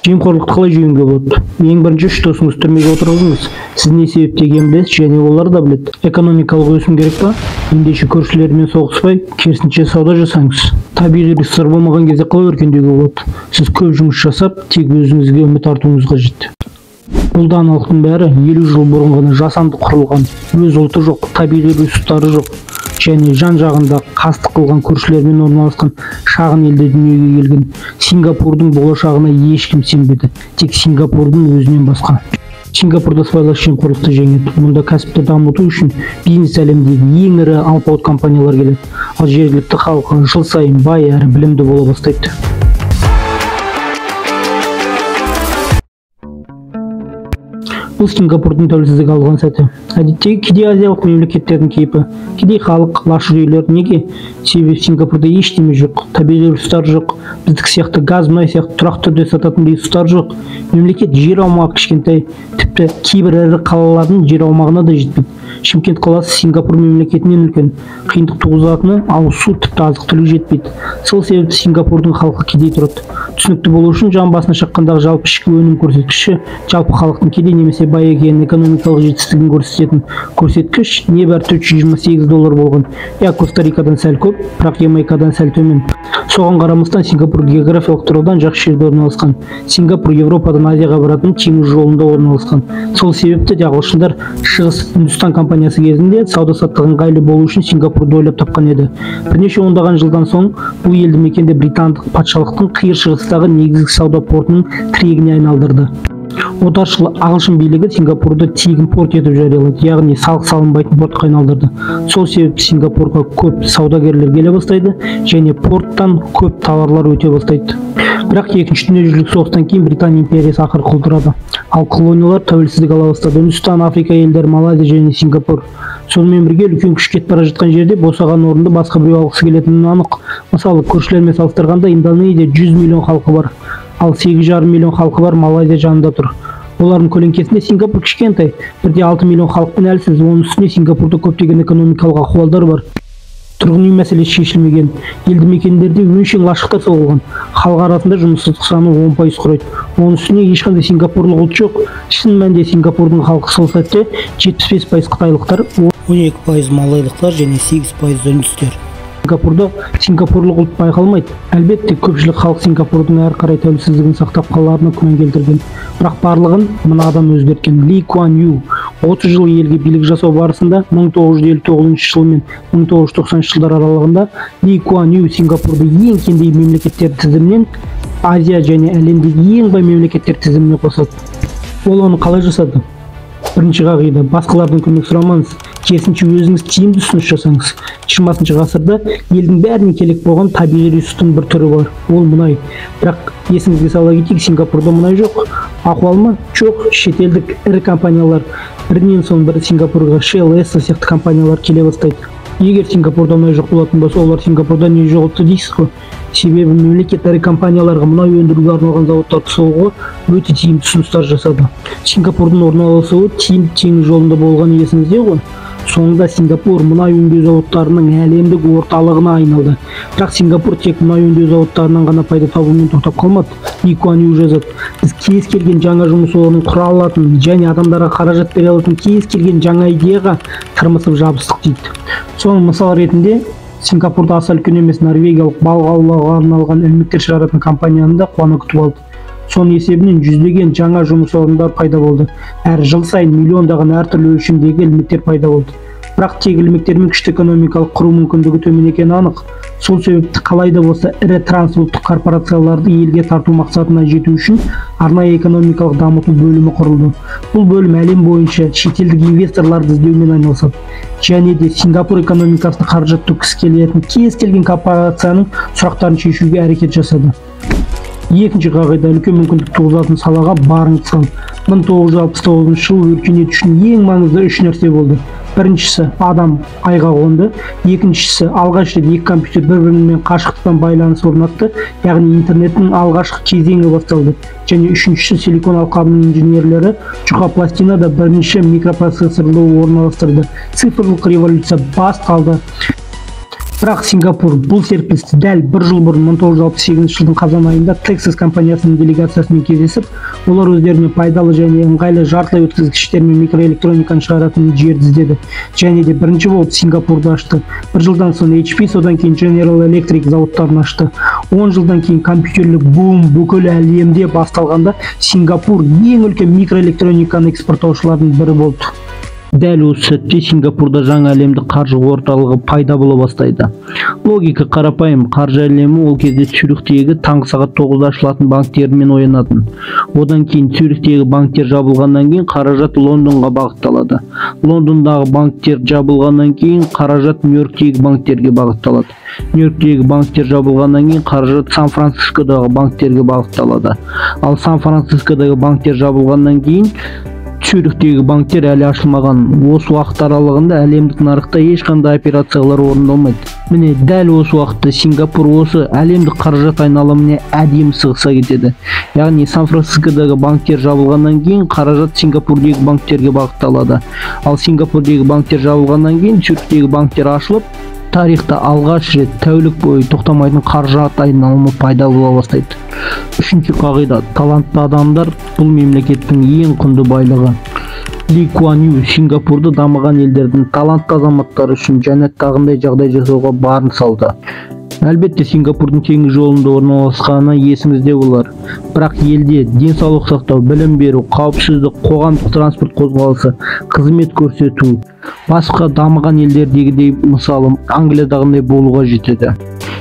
Жемқорлықты қалай жеңуге болады? Ең бірінші үш досыңызды түрмеге отырғызыңыз. Сіз не себепті екенін білесіз және олар да біледі. Экономикалық өсім керек па? Ендеше көршілермен соғыспай, керісінше сауда жасаңыз. Табиғи ресурстар болмаған кезде қалай өркендеуге болады? Сіз көп жұмыс жасап, тек өзіңізге үміт артуыңыз қажет. Бұл даналықтың бәрі 50 жыл бұрын ғана жасанды құрылған, өз ұлты жоқ, табиғи ресурстары жоқ және жан-жағында қастық қылған көршілермен орналасқан шағын елде дүниеге келген Сингапурдың болашағына ешкім сенбеді, тек Сингапурдың өзінен басқа. Сингапурда сыбайлас жемқорлықты жеңеді. Мұнда кәсіпті дамыту үшін бизнес әлеміндегі ең ірі алпауыт компаниялар келеді, ал жергілікті халық жыл сайын бай әрі білімді бола бастайды. Бұл Сингапурдың тәуелсіздік алған сәті. Әдеттегі кедей азиялық мемлекеттердің кейпі. Кедей халық, лашық үйлер. Неге? Себебі Сингапурда ештеме жоқ, табиғи ресурстар жоқ, біздікі сияқты газ, мұнай сияқты тұрақты түрде сататын ресурстар жоқ. Мемлекет жер аумағы кішкентай, тіпті кейбір ірі қалалардың жер аумағына да жетпейді. Шымкент қаласы Сингапур мемлекетінен үлкен. Қиындық туғызатыны ауыз су, тіпті азық-түлік жетпейді. Сол себепті Сингапурдың халқы кедей тұрады. Түсінікті болу үшін жан басына шаққандағы жалпы ішкі өнім көрсеткіші, жалпы халықтың кедей немесе бай екенін, экономикалық жетістігін көрсететін көрсеткіш небәрі 428 доллар болған. Я Коста-Рикадан сәл көп, бірақ Ямайкадан сәл төмен. Соған қарамастан Сингапур географиялық тұрғыдан жақсы жерде орналасқан. Сингапур Еуропадан Азияға баратын теңіз жолында орналасқан. Сол себепті де ағылшындар Шығыс Үндістан компаниясы кезінде сауда-саттық ыңғайлы болу үшін Сингапурды ойлап тапқан еді. Бірнеше ондаған жылдан соң бұл елді мекенді британдық патшалықтың қиыр шығыстағы негізгі сауда портының тірегіне айналдырды. Отаршыл ағылшын билігі Сингапурды тегін порт етіп жариялады, яғни салық салынбайтын портқа айналдырды. Сол себепті Сингапурға көп саудагерлер келе бастайды және порттан көп тауарлар өте бастайды. Бірақ екінші дүниежүзілік соғыстан кейін Британия империясы ақыры құлдырады. Ал колониялар тәуелсіздік ала бастады. Үндістан, Африка елдері, Малайзия және Сингапур. Сонымен бірге үлкен күш кетіп бара жатқан жерде босаған орынды басқа біреу алғысы келетіні анық. Мысалы, көршілермен салыстырғанда Индонезия 100 миллион халқы бар, ал 8,5 миллион халқы бар Малайзия жанында тұр. Олардың көлеңкесінде Сингапур кішкентай, 1,6 миллион халықпен әлсіз. Оның үстіне Сингапурда көптеген экономикалық ахуалдар бар. Тұрғын үй мәселесі шешілмеген, елді мекендерде өңшең лашықтар соғылған, халық арасында жұмыссыздық саны 10% құрайды. Оның үстіне ешқандай сингапурлық ұлт жоқ. Шын мәнінде Сингапурдың халқы сол сәтте 75% қытайлықтар, 12% малайлықтар және 8% үндістер. Сингапурда сингапурлық ұлт байқалмайды. Әлбетте, көпшілік халық Сингапурдың әрі қарай тәуелсіздігін сақтап қаларына күмән келтірген. Бірақ барлығын мына адам өзгерткен. Ли Куан Ю 30 жыл елге билік жасау барысында 1959 жыл мен 1990 жылдар аралығында Ли Куан Ю Сингапурды ең кедей мемлекеттер тізімінен Азия және әлемдегі ең бай мемлекеттер тізіміне қосады. Ол оны қалай жасады? Бірінші қағида: басқалардан көмек сұрамаңыз, керісінше өзіңіз тиімді ұсыныс жасаңыз. 20 ғасырда елдің бәріне керек болған табиғи ресурстың бір түрі бар, ол мұнай. Бірақ есіңізге сала кетейік, Сингапурда мұнай жоқ. Ахуал ма? Жоқ. Шетелдік ірі компаниялар бірінен соң бірі Сингапурға Shell, Esso сияқты компаниялар келе бастайды. Егер Сингапурда мұнай жоқ болатын болса, олар Сингапурда не жоғалтты дейсіз ғой? Себебі мемлекет ірі компанияларға мұнай өндіруге арналған зауыттарды соғуға өте тиімді ұсыныстар жасады. Сингапурдың орналасуы тиімді теңіз жолында болғаны есіңізде ғой. Соңында Сингапур мұнай өңдеу зауыттарының әлемдік орталығына айналды. Бірақ Сингапур тек мұнай өңдеу зауыттарынан ғана пайда табумен тоқтап қалмады. Ли Куан Ю жазады: біз кез келген жаңа жұмыс орнын құра алатын және адамдарға қаражат бере алатын кез келген жаңа идеяға тырмысып жабыстық дейді. Соның мысал ретінде Сингапурда аса үлкен емес норвегиялық балық аулауға арналған ілмектер шығаратын компанияны да қуана күтіп алды. Соның есебінен жүздеген жаңа жұмыс орындары пайда болды. Әр жыл сайын миллиондаған әртүрлі өлшемдегі ілмектер пайда болды. Бірақ тек ілмектермен күшті экономикалық құру мүмкіндігі төмен екені анық. Сол себепті қалай да болса ірі трансұлттық корпорацияларды елге тарту мақсатына жету үшін арнайы экономикалық дамыту бөлімі құрылды. Бұл бөлім әлем бойынша шетелдік инвесторларды іздеумен айналысады. Және де Сингапур экономикасына қаражат төккісі келетін кез келген корпорацияның сұрақтарын шешуге әрекет жасады. Екінші қағида: үлкен мүмкіндік туғызатын салаға барыңды сал. 1969 жыл өркениет үшін ең маңызды үш нәрсе болды. Біріншісі, адам айға қонды. Екіншісі, алғаш рет екі компьютер бір-бірімен қашықтықтан байланыс орнатты, яғни интернеттің алғашқы кезеңі басталды. Және үшіншісі, силикон алқабының инженерлері жұқа пластинада бірінші микропроцессорлы орналастырды. Цифрлық революция басталды. Бірақ Сингапур бұл серпілісті дәл бір жыл бұрын 1968 жылдың қазан айында Texas компаниясының делегациясымен кездесіп, олар өздеріне пайдалы және ыңғайлы жартылай өткізгіштер мен микроэлектрониканы шығаратын жерді іздеді. Және де бірінші болып Сингапурды ашты. Бір жылдан соң HP, содан кейін General Electric зауыттарын ашты. 10 жылдан кейін компьютерлік бум бүкіл әлемде басталғанда Сингапур ең үлкен микроэлектрониканы экспорттаушылардың бірі болды. Дәл осы сәтте Сингапурда жаңа әлемдік қаржы орталығы пайда бола бастайды. Логика қарапайым, қаржы әлемі ол кезде Цюрихтегі таңғы сағат 9-да ашылатын банктермен оянатын. Одан кейін Цюрихтегі банктер жабылғаннан кейін қаражат Лондонға бағытталады. Лондондағы банктер жабылғаннан кейін қаражат Нью-Йорктегі банктерге бағытталады. Нью-Йорктегі банктер жабылғаннан кейін қаражат Сан-Францискодағы банктерге бағытталады. Ал Сан-Францискодағы банктер жабылғаннан кейін Цюрихтегі банктер әлі ашылмаған. Осы уақыт аралығында әлемдік нарықта ешқандай операциялар орындалмайды. Міне дәл осы уақытта Сингапур осы әлемдік қаражат айналымына әдемі сығыса кетеді. Яғни Сан-Францискодағы банктер жабылғаннан кейін қаражат Сингапурдегі банктерге бағытталады. Ал Сингапурдегі банктер жабылғаннан кейін Цюрихтегі банктер ашылып, тарихта алғаш рет тәулік бойы тоқтамайтын қаражат айналымы пайда бола бастайды. Үшінші қағида: талантты адамдар бұл мемлекеттің ең құнды байлығы. Ли Куан Ю Сингапурды дамыған елдердің талантты азаматтары үшін жәннаттағындай жағдай жасауға барын салды. Әлбетте, Сингапурдың теңіз жолында орналасқаны есіңізде болар. Бірақ елде денсаулық сақтау, білім беру, қауіпсіздік, қоғамдық транспорт қозғалысы, қызмет көрсету басқа дамыған елдердегідей, мысалы Англиядағындай болуға жетеді.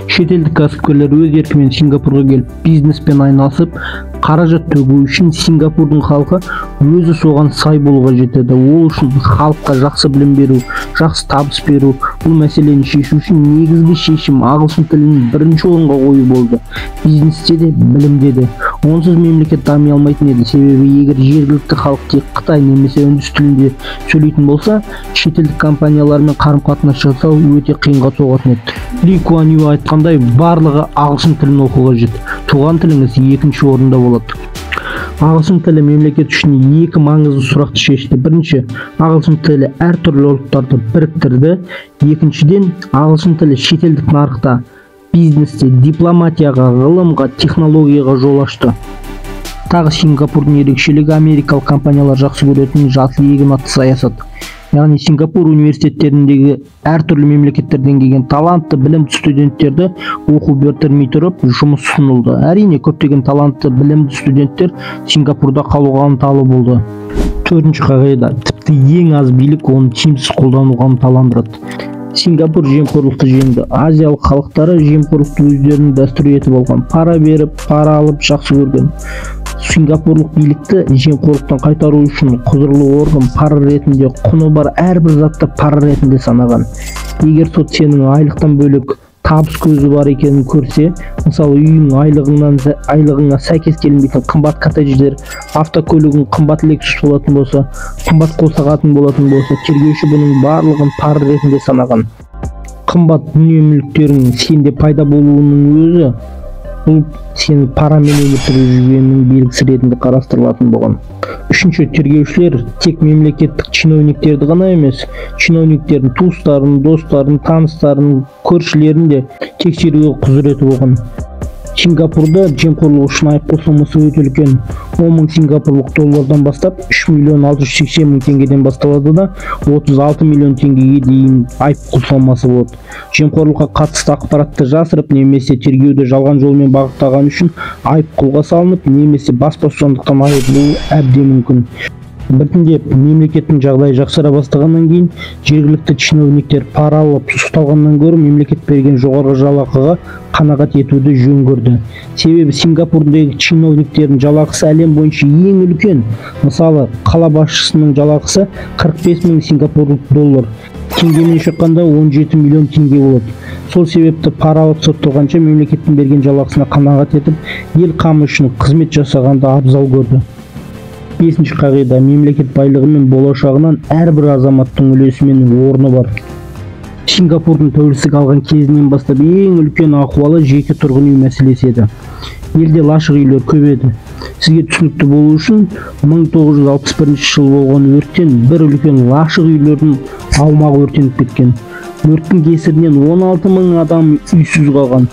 Шетелдік кәсіпкерлер өз еркімен Сингапурға келіп бизнеспен айналысып, қаражат төгу үшін Сингапурдың халқы өзі соған сай болуға жетеді. Ол үшін халыққа жақсы білім беру, жақсы табыс беру, бұл мәселені шешу үшін негізгі шешім ағылшын тілін бірінші орынға қою болды. Бизнесте де, білімде де. Онсыз мемлекет дами алмайтын еді. Себебі егер жергілікті халық тек қытай немесе үндіс тілінде сөйлейтін болса, шетелдік компаниялармен қарым-қатынас жасау өте қиынға соғатын еді. Ли Куан Ю айтқандай, барлығы ағылшын тілін оқуға қажет. Туған тіліңіз екінші орында болады. Ағылшын тілі мемлекет үшін екі маңызды сұрақты шешті. Бірінші, ағылшын тілі әртүрлі ұлттарды біріктірді. Екіншіден, ағылшын тілі шетелдік нарықта, бизнесте, дипломатияға, ғылымға, технологияға жол ашты. Тағы Сингапурдың ерекшелігі америкалық компаниялар жақсы көретін жасыл егін атты саясат. Яғни Сингапур университеттеріндегі әртүрлі мемлекеттерден келген талантты, білімді студенттерді оқу бітірмей тұрып жұмыс ұсынылды. Әрине, көптеген талантты, білімді студенттер Сингапурда қалуға ынталы болды. Төртінші қағида: тіпті ең аз билік оны тиімсіз қолдануға ынталандырады. Сингапур жемқорлықты жеңді. Азиялық халықтары жемқорлықты өздерінің дәстүрі етіп алған. Пара беріп, пара алып жақсы көрген. Сингапурлық билікті жемқорлықтан қайтару үшін құзырлы орган пара ретінде құны бар әрбір затты пара ретінде санаған. Егер сот сенің айлықтан бөлек табыс көзі бар екенін көрсе, мысалы үйің айлығыңа сәйкес келмейтін қымбат коттедждер, автокөлігің қымбат Lexus болатын болса, қымбат қол сағатың болатын болса, тергеуші бұның барлығын пара ретінде санаған. Қымбат дүние мүліктерің сенде пайда болуының өзі бұл сені парамен өмір сүріп жүргенінің белгісі ретінде қарастырылатын болған. Үшінші, тергеушілер тек мемлекеттік чиновниктерді ғана емес, чиновниктердің туыстарын, достарын, таныстарын, көршілерін де тексеруге құзыреті болған. Сингапурда жемқорлық үшін айыппұл сомасы өте үлкен. 10 мың сингапурлық доллардан бастап 3 миллион 680 мың теңгеден басталады да 36 миллион теңгеге дейін айыппұл сомасы болады. Жемқорлыққа қатысты ақпаратты жасырып немесе тергеуді жалған жолмен бағыттаған үшін айыппұлға салынып немесе бас бостандықтан айырылуы әбден мүмкін. Біртіндеп мемлекеттің жағдайы жақсара бастағаннан кейін жергілікті чиновниктер пара алып ұсталғаннан гөрі мемлекет берген жоғарғы жалақыға қанағат етуді жөн көрді. Себебі Сингапурдегі чиновниктердің жалақысы әлем бойынша ең үлкен. Мысалы, қала басшысының жалақысы 45 мың сингапурлық доллар. Теңгемен шаққанда 17 миллион теңге болады. Сол себепті пара алып сотталғанша мемлекеттің берген жалақысына қанағат етіп, ел қамы үшін қызмет жасағанды абзал көрді. Бесінші қағида: мемлекет байлығы мен болашағынан әрбір азаматтың үлесі мен орны бар. Сингапурдың тәуелсіздік алған кезінен бастап ең үлкен ахуалы жеке тұрғын үй мәселесі еді. Елде лашық үйлер көп еді. Сізге түсінікті болу үшін 1961 жыл болған өрттен бір үлкен лашық үйлердің аумағы өртеніп кеткен. Өрттің кесірінен 16 мың адам үйсіз қалған.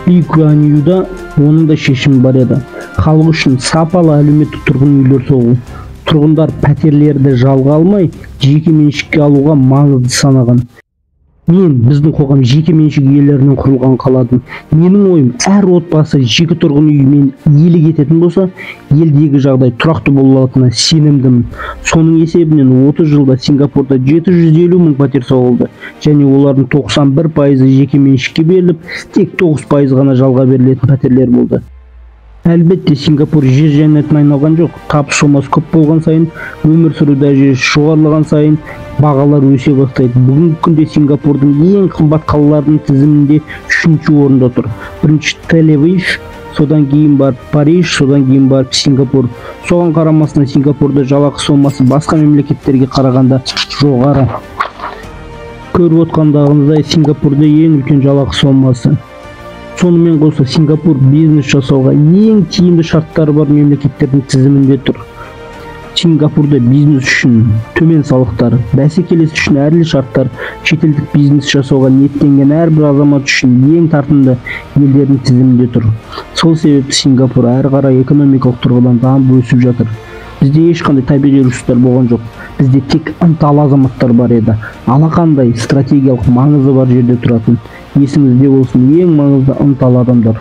Ли Куан Юда оның да шешімі бар еді. Халық үшін сапалы әлеуметтік тұрғын үйлер соғу. Тұрғындар пәтерлерді жалға алмай, жеке меншікке алуға маңызды санаған. Мен біздің қоғам жеке меншік иелерінен құрылған қаладым. Менің ойым, әр отбасы жеке тұрғын үймен иелік ететін болса, елдегі жағдай тұрақты болатынына сенімдімін. Соның есебінен 30 жылда Сингапурда 750 мың пәтер соғылды және олардың 91%-ы жеке меншікке беріліп, тек 9% ғана жалға берілетін пәтерлер болды. Әлбетте, Сингапур жер жәннатына айналған жоқ. Табыс сомасы көп болған сайын, өмір сүру дәрежесі жоғарылаған сайын бағалар өсе бастайды. Бүгінгі күнде Сингапурдың ең қымбат қалаларының тізімінде 3-ші орында тұр. Бірінші Тель-Авив, содан кейін барып Париж, содан кейін барып Сингапур. Соған қарамастан Сингапурда жалақы сомасы басқа мемлекеттерге қарағанда жоғары. Көріп отқандарыңыздай, Сингапурда ең үлкен жалақы сомасы. Сонымен қоса Сингапур бизнес жасауға ең тиімді шарттары бар мемлекеттердің тізімінде тұр. Сингапурда бизнес үшін төмен салықтар, бәсекелес үшін әділ шарттар, шетелдік бизнес жасауға ниеттенген әрбір азамат үшін ең тартымды елдердің тізімінде тұр. Сол себепті Сингапур әрі қарай экономикалық тұрғыдан дамып өсіп жатыр. Бізде ешқандай табиғи ресурстар болған жоқ. Бізде тек ынталы азаматтар бар еді. Алақандай стратегиялық маңызы бар жерде тұратын. Есіңізде болсын, ең маңызды ынталы адамдар.